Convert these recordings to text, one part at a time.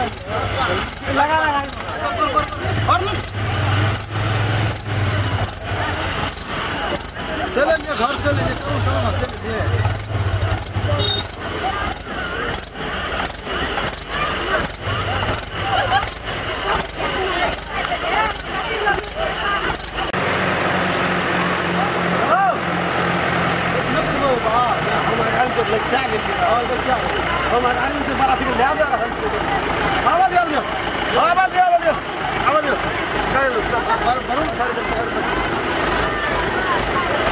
लगा लगा चले लिए घर चले लिए चलो चलो ना चले लिए हम आगाड़ी से बाराती के ले आ रहल छी। आवा दियो आवा दियो आवा दियो आवा दियो करे लो बरुण सारे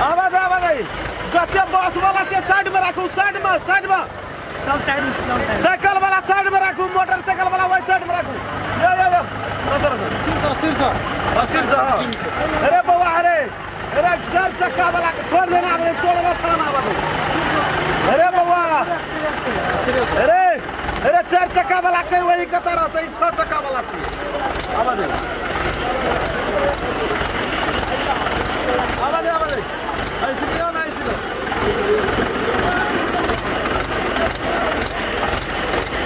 आवा दे आवा दे जते बस वाला के साइड में राखू साइड में सब साइड में सब साइकिल वाला साइड में राखू मोटरसाइकिल वाला वही साइड में राखू यो यो यो रसो रसो अस्थिर सा अरे बाबा अरे अरे चार चक्का वाला के छोड़ देना हमने तोड़वा खाना आवा दे अरे बाबा अरे अरे चार चक्का वाला के वही कतार रहते छह चक्का वाला चाहिए आवा दे आवा दे आवा दे ऐसे क्यों ना ऐसे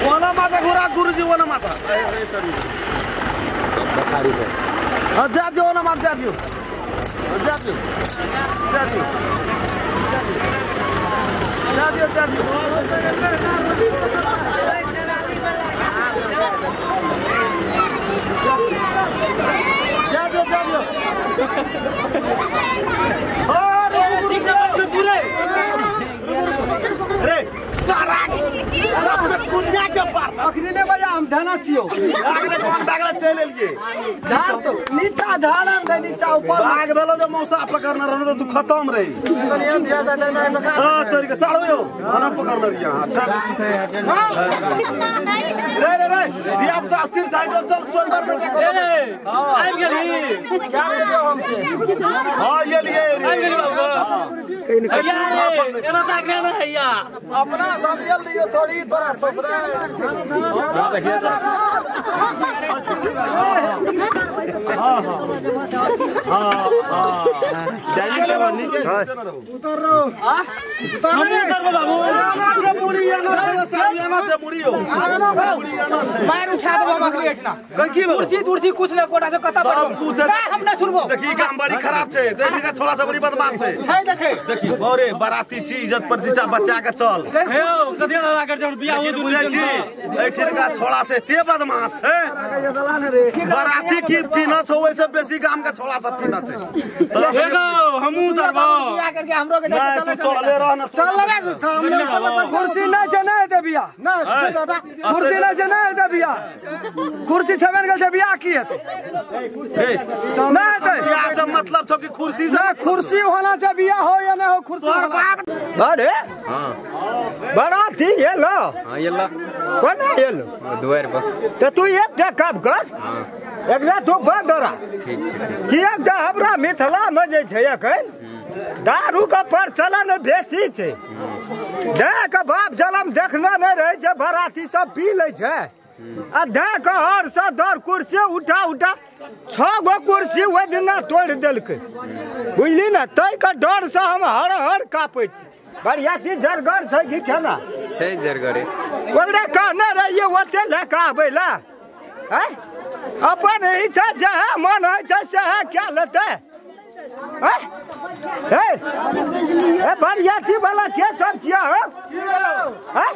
वना माता घुरा गुरुजी वना माता अरे सर बखारी है हां जा दियो वना माता जा दियो जा दियो जा दियो जा दियो जा दियो जा दियो जा दियो अरे गुरुजी अरे सारा कुनिया के पार अखनी ने बजा हम धना छियो आगले कोन बागला चल एलिए धार तो नीचा धारन दे नीचा ऊपर बाग भेलो जे मौसा पकड़ना रहनो तो तू खत्म रही हां तोरी के साड़ो यो हना पकड़ना रही हां रे रे रे दिया तो अस्थिर साइड चल सोनबर में देखो हां आबि गेली क्या ले हमसे हां ये लिए आबि गेली बाबू भैया एना ताकने ना हैया अपना समझल लियो थोड़ी तोरा ससुरा हां हां हां डाइनिंग टेबल नीचे उतर रहो हां हम उतर रहो बाबू ना से मुड़ी ना से ना से मुड़ी हो मार उठा देबो हम अखनी अछि ना की कुर्सी तुर्सी कुछ ना कोटा से कता सब कुछ ना हम ना सुनबो देखी काम बड़ी खराब छै देखी का छोला सब बड़ी बदमाश छै छै त छै देखी अरे बाराती छी इज्जत प्रतिष्ठा बचा के चल हे कथि ना कर जब बियाह हो बुझै छी एठिन का छोला से ते बदमाश छै बाराती की पीना छौ वैसे बेसी गाम के छोला सब पीना छै हे गो हमहु उतरबो बियाह करके हमरो के नहीं तू चले रह ना चल रे सामने चल कुर्सी ना छै ना हेतै बियाह ना कुर्सी ना छै ना हेतै बियाह कुर्सी छबेन गेल छै बियाह की हेतै ना हेतै बियाह से मतलब छौ कि कुर्सी से ना कुर्सी होना छै बियाह हो या ना हो कुर्सी तोर बाप अरे हां बाराती एलो हां एलो कोना एलो दुआर पर त तू एकटा काम कर हां एकरा तू बंद रह ठीक छै किएक त हमरा मिथिला में जे छै एखन दारू के प्रचलन बेसी छै दे के बाप जलम देखना नहीं रहे छै बाराती सब पी लै छै आ दे के हर से दर कुर्सी उठा उठा 6 गो कुर्सी ओहि दिना तोड़ि देलकै बुझली ने ताहि के डर से हम हर हर कापै छी बरियाती जरगर छै कि केना छै जरगरे ओकरा कहने रहियै ओते लए कऽ आबै लए हैं अपन इच्छा जहाँ मन होइ छै सएह कए लेतै हैं हे बरियाती वाला के सब छियै हो हैं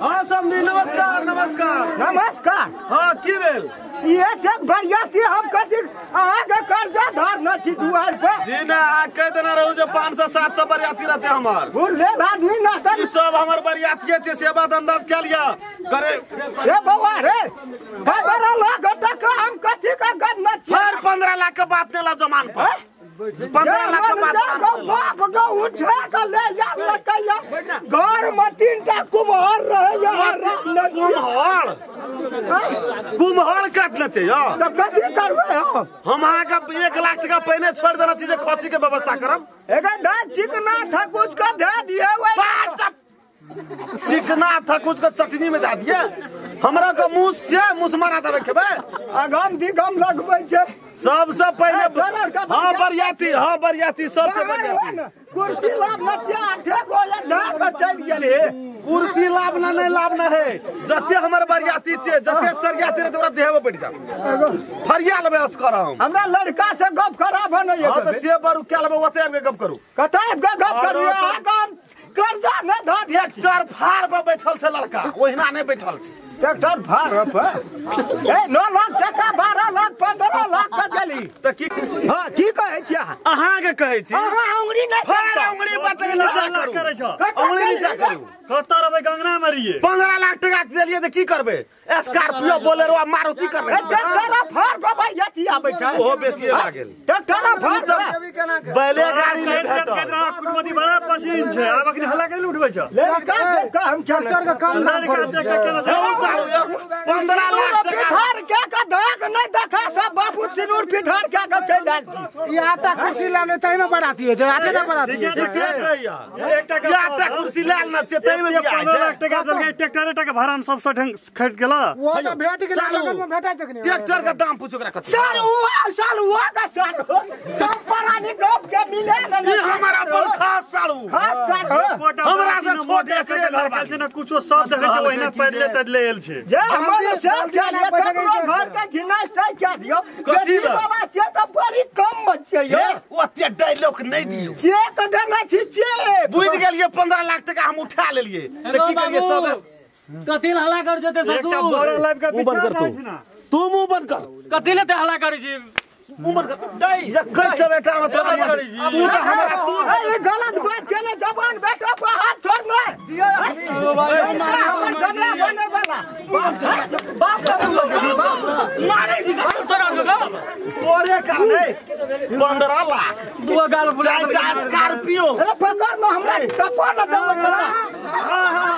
हां समधी नमस्कार नमस्कार नमस्कार हां की भेल ई एतेक बरियाती हम कथी अहाँके कर्जा धरने छी दुआर पर जी ना आ कह देना रहू जे 500 700 बरियाती रहते हमर बुढ़ आदमी ना ई सब हमर बरियाती छै सेवा अंदाज के लिया करे रे बौआ रे 15 लाख टका हम कथी के गन्ना छी फिर 15 लाख के बात ने ला जमान पर 15 लाख के बात बाप के उठा के ले जा लकैया घर में 3टा कुम्हर रहे कुम्हर कुम्हर काटना चाहिए तब कथी करबै हम अहाँके 1 लाख टका पहिने छोड़ देना छी जे खसी के व्यवस्था करब एकर दा चिकना थकुच के दे दिए चिकना थकुच के चटनी में दे दिए हमरा के मुँह से मुँह मारा देबै खेबै अगम दिगम लगबै छै सबसे पहले हां बरियाती हां बरियाती सबसे बरियाती कुर्सी लाभ नचिया 8 गो या धा के चलि गेल हे कुर्सी लाबना नहीं लाबना है जते हमर बरियाती छे जते सरियाती रहे ओकरा देह में बैठ जा फरिया लेबै असकर हम हमरा लड़का से गप खराब है नहीं हां त से बरु क्या लेबै ओते आबि के गप करू कतै आबि के गप करू अहाँ काम कर्जा नहीं धर ट्रैक्टर फार पर बैठल छे लड़का ओहिना नहीं बैठल छे ट्रैक्टर फार पर ए 9 लाख टका 12 लाख 15 लाख का गेली त की हां की कहै छी अहाँ अहाँ के कहै छी अहाँ अंगुरी नहीं फार अंगुरी बात के नीचा करू अंगुरी नीचा करू कत रहबै गंगना में रहिए 15 लाख टका देलिए त की करबै स्कॉर्पियो बोलेरो आ मारुति करबै ट्रैक्टर फार पर भैया आबै छै ओहो बेसिए लागल ट्रैक्टर फार पर बैले गाड़ी नहीं भेटल कुटमती बड़ा पसीन छै आब अखनी हल्ला के उठबै छ लड़का के हम ट्रैक्टर के कम दाम पड़ै छै 15 लाख टका पिठार के का दाग नहीं देखा सब बाबू सिनूर पिठार के का चल जाय ई आटा कुर्सी लाने तै में बराती है छै आटे ना बराती है एकटा आटा कुर्सी लाल ना छै तै में 15 लाख टका देलकै ट्रैक्टर टका भाड़ा में सबसे ढंग खट गेला वो तो भेट गेल लगन में भेटा छै कि ट्रैक्टर का दाम पूछो ओकरा कत सर उ साल हुआ का सर सब परानी गप के मिले ना ई हमारा अपन खास सालू खास सर हमरा से छोट एकरे घर बाल छै ना कुछो सब देखै छै ओहिना पैदले तदले एल छै जे हमर से के लिए ककरो घर के घिना छै क्या दियो बेटी बाबा छै त बड़ी कम बच्चे यो ओते डायलॉग नहीं दियो जे त देना छी जे बुझ गेलिए 15 लाख टका हम उठा लेलिए त की करिए सब कथी हल्ला कर जेते ससुर एकटा बोरा लाइव के मुंह बंद कर तू मुंह बंद कर कथी ले हल्ला करै छी मुंह बंद कर दई यकै छ बेटा मत तू त हमरा तू ए गलत बात केने जवान बेटा पर हाथ छोड़ न दियो हमर जमला बने वाला बाप बाप मारे जी बाप सर तोरे का नहीं 15 लाख दुआ गाल बुला स्कॉर्पियो अरे पकड़ न हमरा थप्पड़ न देबै। हां हां